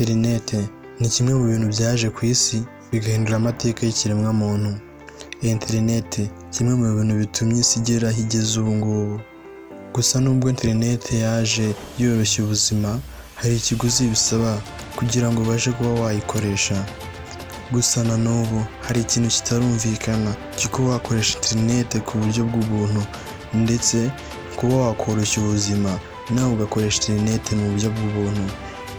Interinete ni kimwe mu bintu byaje ku isi bigahindura amateka y'ikiremwamuntu. Interinete kimwe mu bintu bitumye isi igera aho igeze ubu ngubu. Gusa nubwo interinete yaje yoroshya ubuzima, hari ikiguzi bisaba kugira ngo ubashe kuba wayikoresha. Gusa na n'ubu hari ikintu kitarumvikana cyo kuba wakoresha interinete ku buryo bw'ubuntu ndetse kuba wakoroshya ubuzima nawe ugakoresha interinete mu buryo bw'ubuntu.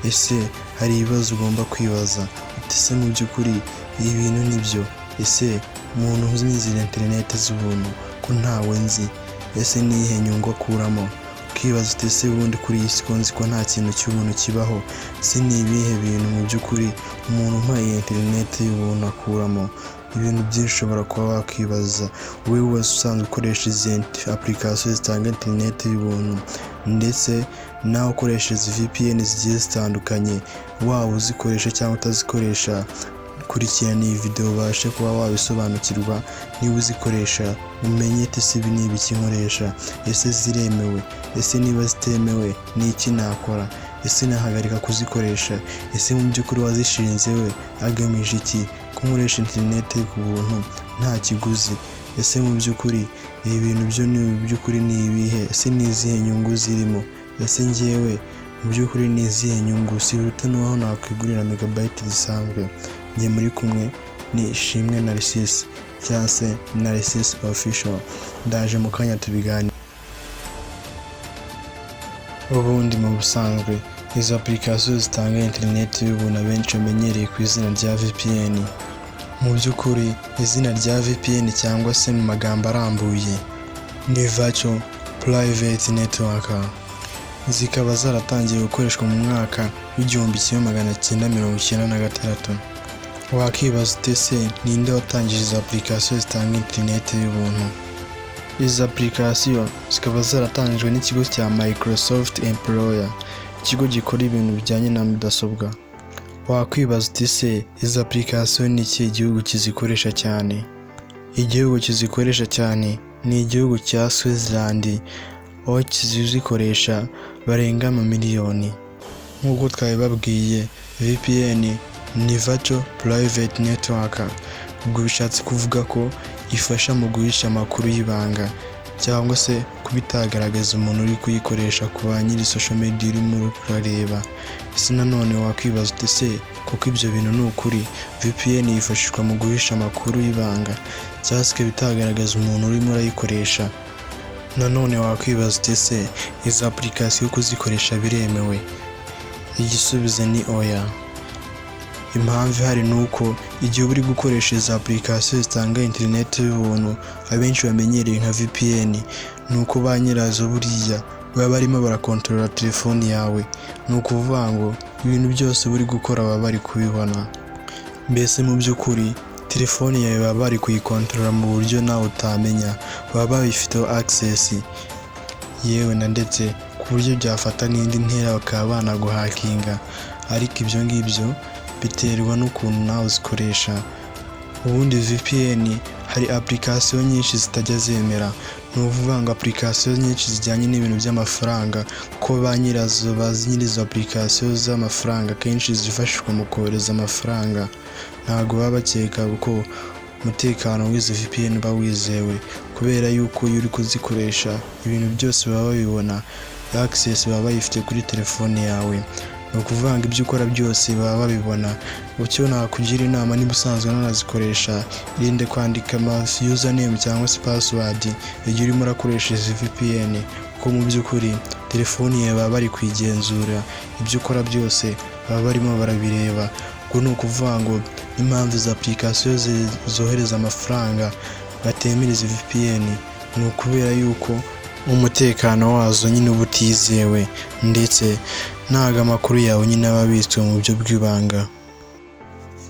Ese hari ibibazo ugomba kwibaza uti: "Ese mu by'ukuri ibi bintu ni byo? Ese umuntu uzi interinete z'ubuntu ko ntawe nzi, ese ni iyihe nyungu akuramo?" Ukibaza uti: "Ese ubundi kuri iyi si ko nzi ko nta kintu cy'ubuntu kibaho, ese ni ibihe bintu mu by'ukuri umuntu umpaye iyi interinete y'ubuntu akuramo?" Ibintu byinshi ushobora kuba wakwibaza wowe wese usanzwe ukoresha izi application zitanga interinete y'ubuntu, ndetse nawe ukoresha izi VPN zigiye zitandukanye, waba uzikoresha cyangwa utazikoresha, kurikirana iyi video ubashe kuba wabisobanukirwa. Niba uzikoresha, umenye ati: "Ese ibi ni ibiki nkoresha? Ese ziremewe? Ese niba zitemewe, ni iki nakora? Ese nahagarika kuzikoresha? Ese mu by'ukuri uwazishinze we agamije iki, ko nkoresha interinete ku buntu nta kiguzi? Ese mu by'ukuri ibi bintu byo ni by'ukuri ni ibihe? Ese ni izihe nyungu zirimo? Ese njyewe mu by'ukuri ni izihe nyungu? Si biruta n'aho nakwigurira megabyte zisanzwe?" Njye muri kumwe ni Ishimwe Narcisse cyangwa se Narcisse Official. Ndaje mu kanya tubiganire. Ubundi mu busanzwe izi application zitanga interineti y'ubuntu abenshi bamenyereye ku izina rya VPN, mu by'ukuri izina rya VPN cyangwa se mu magambo arambuye ni Virtual Private Network, zikaba zaratangiye gukoreshwa mu mwaka w'1996. Wakibaza uti: "Ese ninde watangije izi application zitanga interineti y'ubuntu?" Izi application zikaba zaratangijwe n'ikigo cya Microsoft Employer, ikigo gikora ibintu bijyanye na mudasobwa. Wakwibaza uti: "Ese izi application ni ikihe gihugu kizikoresha cyane?" Igihugu kizikoresha cyane ni igihugu cya Switzerland, aho kizikoresha barenga amamiliyoni. Nk'uko twabibabwiye, VPN ni Virtual Private Network, ubwo bishatse kuvuga ko ifasha mu guhisha amakuru y'ibanga cyangwa se kuba itagaragaza umuntu uri kuyikoresha ku ba nyiri social media urimo urareba. Ese nanone wakwibaza uti: "Ese koko ibyo bintu ni ukuri, VPN yifashishwa mu guhisha amakuru y'ibanga cyangwa se ikaba itagaragaza umuntu urimo urayikoresha?" Nanone wakwibaza uti: "Ese izi application kuzikoresha biremewe?" Igisubizo ni oya. Impamvu ihari ni uko igihe uba uri gukoresha izi application zitanga interineti y'ubuntu abenshi bamenyereye nka VPN, ni uko ba nyirazo buriya baba barimo barakontorora telefoni yawe. Ni ukuvuga ngo ibintu byose uba uri gukora baba bari kubibona. Mbese mu by'ukuri telefoni yawe baba bari kuyikontorora mu buryo nawe utamenya, baba babifiteho access, yewe na ndetse ku buryo byafata n'indi ntera bakaba banaguhakinga. Ariko ibyo ngibyo biterwa n'ukuntu nawe uzikoresha. Ubundi VPN hari application nyinshi zitajya zemera, ni ukuvuga ngo application nyinshi zijyanye n'ibintu by'amafaranga, kuko ba nyirazo bazi nyiri izo application z'amafaranga akenshi zifashishwa mu kohereza amafaranga, ntabwo baba bakeka ko umutekano w'izi VPN uba wizewe, kubera yuko iyo uri kuzikoresha ibintu byose baba babibona, access baba bayifite kuri telefone yawe. Ni ukuvuga ngo ibyo ukora byose baba babibona. Icyo nakugira inama, niba usanzwe unanazikoresha, irinde kwandika ama username cyangwa se password igihe urimo urakoresha izi VPN, kuko mu by'ukuri telefoni yawe baba bari kuyigenzura, ibyo ukora byose baba barimo barabireba. Ubwo ni ukuvuga ngo n'impamvu izi application zohereza amafaranga batemera izi VPN ni ukubera yuko umutekano wazo nyine uba utizewe, ndetse ntabwo amakuru yawe nyine aba abitswe mu buryo bw'ibanga.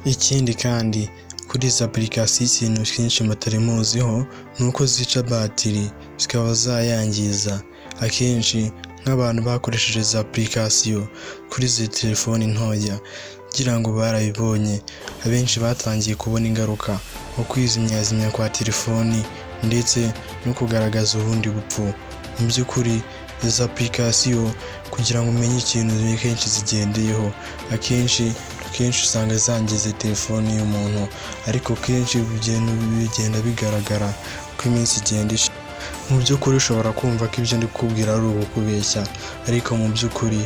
Ikindi kandi, kuri izi application ikintu cyinshi mutari muziho ni uko zica batiri zikaba zayangiza. Akenshi nk'abantu bakoresheje izi application kuri izi telefoni ntoya, ngira ngo barabibonye, abenshi batangiye kubona ingaruka nko kwizimyazimya kwa telefoni ndetse no kugaragaza ubundi bupfu. Mu by'ukuri Izi application, kugira ngo umenye ikintu kenshi zigendeyeho, akenshi akenshi usanga zangiza telefoni y'umuntu, ariko kenshi bigenda bigaragara uko iminsi igenda ishira. Mu by'ukuri ushobora kumva ko ibyo ndi kukubwira ari ukukubeshya, ariko mu by'ukuri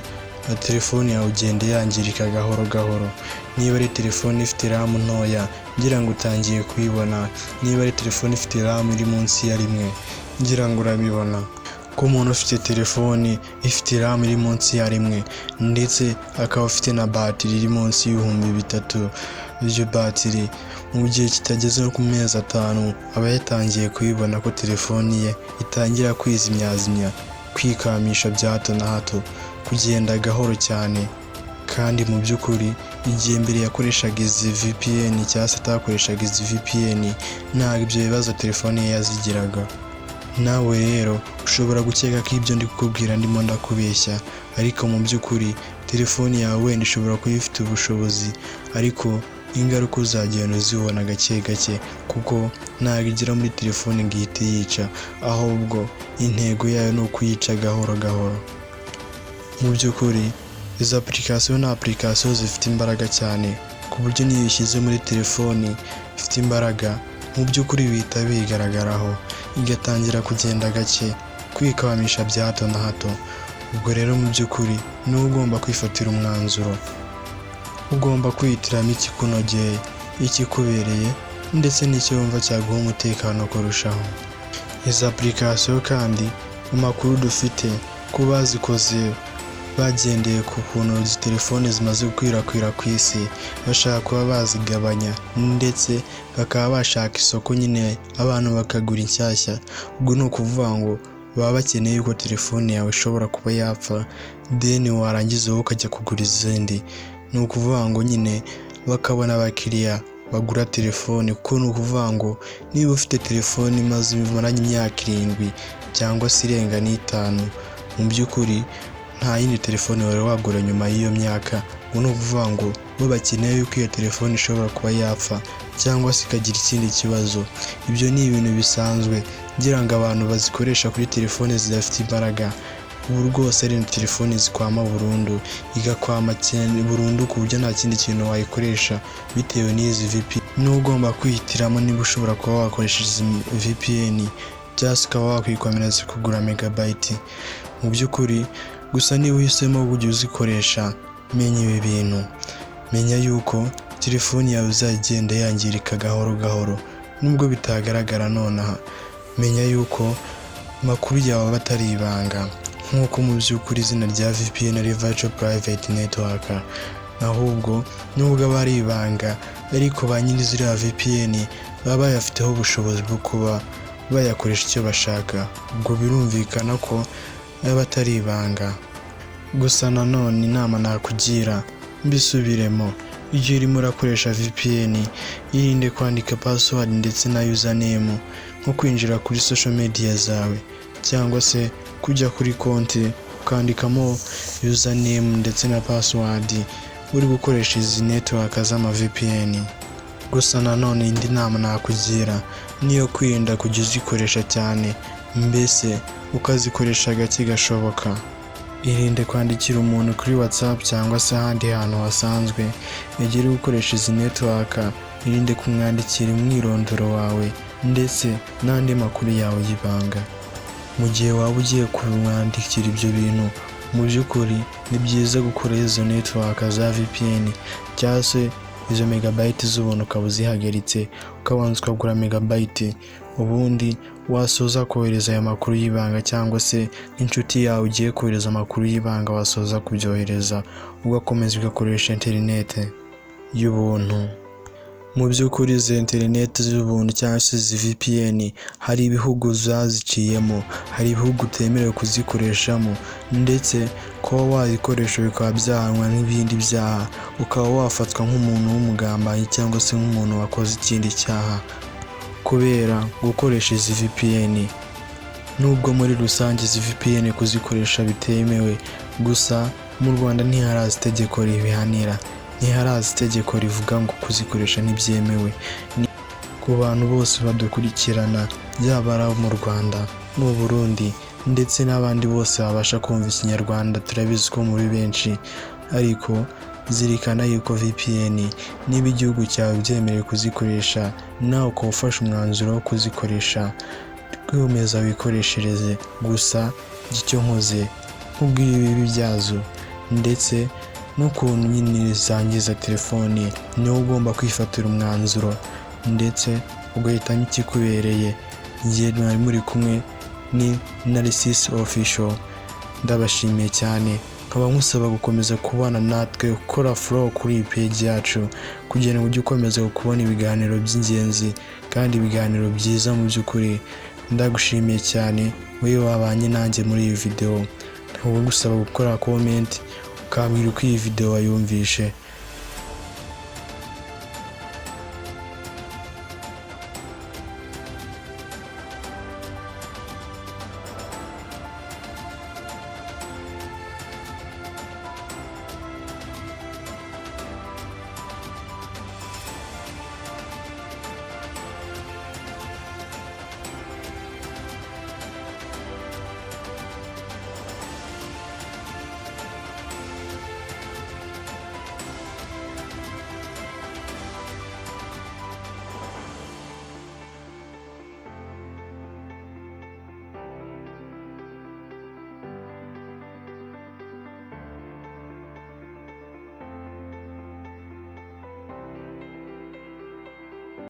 na telefoni yawe igenda yangirika gahoro gahoro. Niba ari telefone ifite RAM ntoya, ngira ngo utangiye kuyibona. Niba ari telefone ifite RAM iri munsi ya 1, ngira ngo urabibona ko umuntu ufite telefoni ifite RAM iri munsi ya 1, ndetse akaba afite na batiri iri munsi y'3000 y'iryo batiri, mu gihe kitageze ku mezi 5 aba yatangiye kubibona ko telefoni ye itangira kwizimyazimya, kwikamisha bya hato na hato, kugenda gahoro cyane. Kandi mu by'ukuri igihe mbere yakoreshaga izi VPN cyangwa se atakoreshaga izi VPN, ntabwo ibyo bibazo telefoni ye yazigiraga. Nawe rero ushobora gukeka ko ibyo ndi kukubwira ndimo ndakubeshya, ariko mu by'ukuri telefoni yawe wenda ishobora kuba ifite ubushobozi, ariko ingaruka uzagenda uzibona gake gake, kuko ntabwo igera muri telefoni ngo ihite yica, ahubwo intego yayo ni ukuyica gahoro gahoro. Mu by'ukuri izi application ni application zifite imbaraga cyane, ku buryo n'iyo uyishyize muri telefoni ifite imbaraga, mu by'ukuri bihita biyigaragaraho, igatangira kugenda gake, kwikamisha bya hato na hato. Ubwo rero mu by'ukuri niwe ugomba kwifatira umwanzuro, ugomba kwihitiramo ikikunogeye, ikikubereye, ndetse n'icyo wumva cyaguha umutekano kurushaho. Izi application kandi, mu makuru dufite ko bazikoze bagendeye ku kuntu izi telefone zimaze gukwirakwira ku isi, bashaka kuba bazigabanya, ndetse bakaba bashaka isoko nyine, abantu bakagura inshyashya. Ubwo ni ukuvuga ngo baba bakeneye yuko telefone yawe ishobora kuba yapfa, then warangiza wowe ukajya kugura izindi. Ni ukuvuga ngo nyine bakabona abakiriya bagura telefone, kuko ni ukuvuga ngo niba ufite telefone imaze imaranye imyaka 7 cyangwa se irenga n'itanu, mu by'ukuri nta yindi telefone wari wagura nyuma y'iyo myaka. Ubwo ni ukuvuga ngo bo bakeneye yuko iyo telefone ishobora kuba yapfa cyangwa se ikagira ikindi kibazo. Ibyo ni ibintu bisanzwe, ngira ngo abantu bazikoresha kuri telefone zidafite imbaraga, ubu rwose ari telefone zikwama burundu, igakwama burundu ku buryo nta kindi kintu wayikoresha bitewe n'izi VPN. Niba ugomba kwihitiramo niba ushobora kuba wakoresha izi VPN cyangwa se ukaba wakwikomeza kugura megabyte. Mu by'ukuri gusa niba uhisemo kujya uzikoresha, menya ibi bintu: menya yuko telefoni yawe izajya igenda yangirika gahoro gahoro nubwo bitagaragara nonaha. Menya yuko amakuru yawe aba atari ibanga, nk'uko mu by'ukuri izina rya VPN ari Virtual Private Network. Ahubwo nubwo aba ari ibanga, ariko ba nyiri ziriya VPN baba bayafiteho ubushobozi bwo kuba bayakoresha icyo bashaka. Ubwo birumvikana ko aba atari ibanga. Gusa nanone inama nakugira, mbisubiremo: igihe urimo urakoresha VPN, irinde kwandika password ndetse na username, nko kwinjira kuri social media zawe cyangwa se kujya kuri konti ukandikamo username ndetse na password uri gukoresha izi network z'ama VPN. Gusa nanone indi nama nakugira niyo kwirinda kujya uzikoresha cyane, mbese ukazikoresha gake gashoboka. Irinde kwandikira umuntu kuri WhatsApp cyangwa se ahandi hantu hasanzwe igihe uri gukoresha izi network. Irinde kumwandikira umwirondoro wawe ndetse n'andi makuru yawe y'ibanga. Mu gihe waba ugiye kumwandikira ibyo bintu, mu by'ukuri ni byiza gukora izo network za VPN cyangwa se izo megabyte z'ubuntu ukaba uzihagaritse, ukabanza ukagura megabyte, ubundi wasoza kohereza ayo makuru y'ibanga, cyangwa se nk'inshuti yawe ugiye kohereza amakuru y'ibanga, wasoza kubyohereza ugakomeza ugakoresha interineti y'ubuntu. Mu by'ukuri izi interineti z'ubuntu cyangwa se izi VPN, hari ibihugu zaziciyemo, hari ibihugu utemerewe kuzikoreshamo, ndetse kuba wayikoresha bikaba byahanwa nk'ibindi byaha, ukaba wafatwa nk'umuntu w'umugambanyi cyangwa se nk'umuntu wakoze ikindi cyaha kubera gukoresha izi VPN. Nubwo muri rusange izi VPN kuzikoresha bitemewe, gusa mu Rwanda ntiharaza itegeko ribihanira, ntiharaza itegeko rivuga ngo kuzikoresha ntibyemewe. Ku bantu bose badukurikirana, yaba ari abo mu Rwanda mu Burundi ndetse n'abandi bose babasha kumva Ikinyarwanda, turabizi ko muri benshi. Ariko zirikana yuko VPN, niba igihugu cyawe byemerewe kuzikoresha, nawe ukaba ufashe umwanzuro wo kuzikoresha, kwemeza wikoreshereze. Gusa icyo nkoze nkubwira ibibi byazo ndetse n'ukuntu nyine zangiza telefoni, niwe ugomba kwifatira umwanzuro ndetse ugahitamo ikikubereye. Igihe mwari muri kumwe ni Narcisse Official, ndabashimiye cyane, nkaba nkusaba gukomeza kubana natwe, ukora follow kuri iyi page yacu kugira ngo ujye ukomeza kubona ibiganiro by'ingenzi kandi ibiganiro byiza. Mu by'ukuri ndagushimiye cyane wowe wabanye nanjye muri iyi video, nkaba ngusaba gukora comment ukambwira uko iyi video wayumvishe.